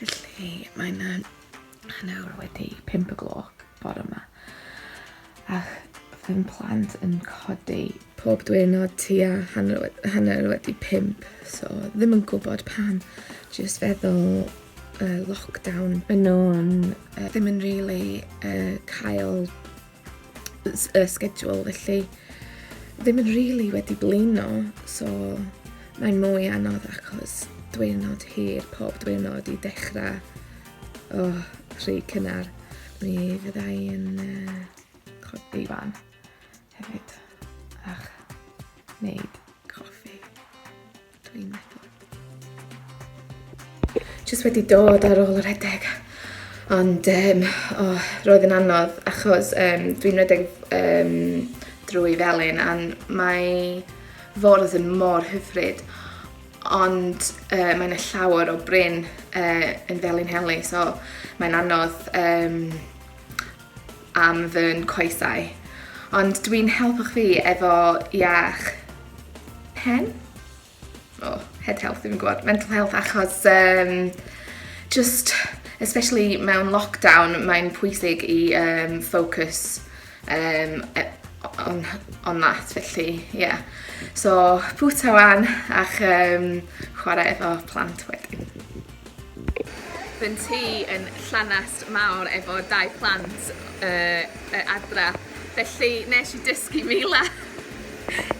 Felly mae'n 5:30 y gloch bore yma. A fy plant yn codi pob diwrnod tua 5:30, so ddim yn gwybod pam, just feddwl lockdown, maen nhw'n ddim yn really cael y schedule, felly ddim yn really wedi blino, so mae'n mwy anodd achos diwrnod hir pob diwrnod i dechrau, oh, rhy cynnar. Mi fyddai yn codi fan hefyd ach wneud coffi, dwi'n meddwl. Just wedi dod ar ôl y rhedeg. Ond oh, roedd yn anodd achos dwi'n rhedeg drwy Felin a mae ffordd yn mor hyfryd, ond mae yna llawer o bryn yn Felinheli, so mae'n anodd am fy coesau. Ond dwi'n helpu fi efo iach pen? Oh, head health, ddim yn gwybod. Mental health achos just, especially mewn lockdown, mae'n pwysig i focus on that, felly, yeah. So, bwyta wan ac chwarae efo plant wedyn. Fy tŷ yn llanast mawr efo dau plant adra, felly nes i dysgu Mila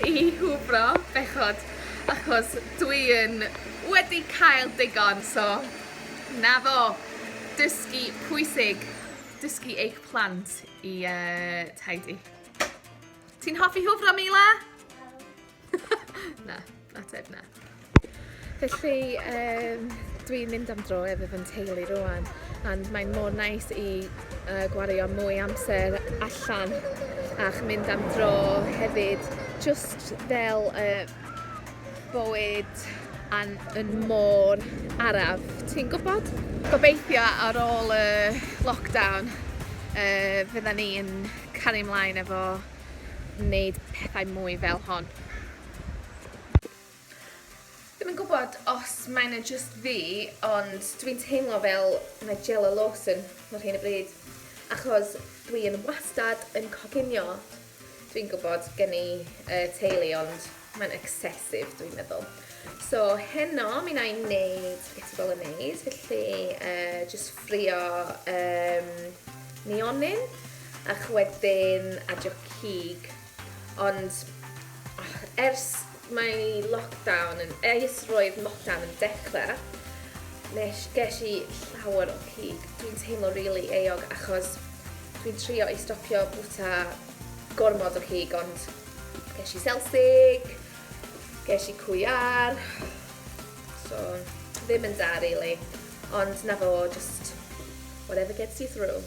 i hwfro, bechod, achos dwi yn wedi cael digon, so na fo, dysgu pwysig, dysgu eich plant i tidy. Ti'n hoffi hwfro, Mila? Na, ateb na. Felly, dwi'n mynd am dro efo fy teulu rwan, and mae'n mor nice i gwario mwy amser allan ac mynd am dro hefyd, just fel bywyd an, yn mor araf, ti'n gwybod? Gobeithio ar ôl y lockdown fydda ni yn cario ymlaen efo wneud pethau mwy fel hon. Ddim yn gwybod os mae'n just fi, ond dwi'n teimlo fel Nigella Lawson ar hyn o bryd, achos dwi yn wastad yn coginio. Dwi'n gwybod gen i teulu, ond mae'n excessive, dwi'n meddwl. So heno mi wna i wneud spaghetti bolognese, felly just ffrio nionyn ac wedyn adio cig. Ond oh, ers mae lockdown yn, ers roedd lockdown yn dechrau, ges i llawer o cig. Dwi'n teimlo really euog achos dwi'n trio i stopio bwyta gormod o cig, ond ges i selsig, ges i cwyar, so ddim yn da really, ond na fo, just whatever gets you through.